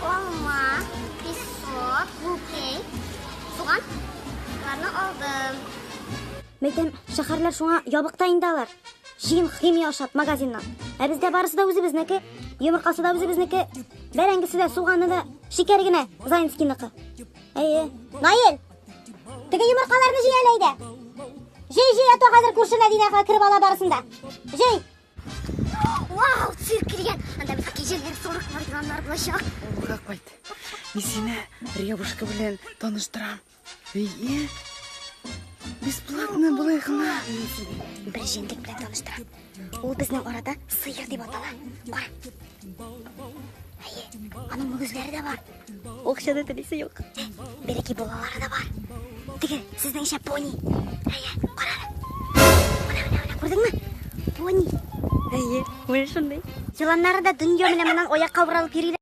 Алма, песок, күкәй, суган. Шуларны алдым. Мәйтәм, шәһәрләр шуңа ябык та инде алар. Җыен химия ашап магазиннан. Ә бездә барысы да үзебезнеке. Йомыркасы да үзебезнеке. Бәрәңгесе дә, суганы да, шикәре генә Заинскийныкы. Әйе. Наил! Теге йомыркаларны җый әле әйдә. Җый, җый, а то хәзер күрше Мәдинәгә кереп ала барысын да. Җый! Вау, цирк килгән. Анда бит кәҗәләр, сарыклар, еланнар булачак. Авылга кайт. Мин сине Рябушка белән таныштырам. Әйе. Бесплатно болай гына. Мин сине бер җенлек белән таныштырам. Ул безнең арада сыер дип атала. Кара. Әйе, аның мөгезләре дә бар. Акча да телисе юк. Бәләкәй балалары да бар. Теге, сезнеңчә пони. Әйе, кара әле. Менә, менә, менә, күрдеңме? Пони. Әйе, менә шундый. Еланнары да дөнья менә моннан аякка уралып йөриләр.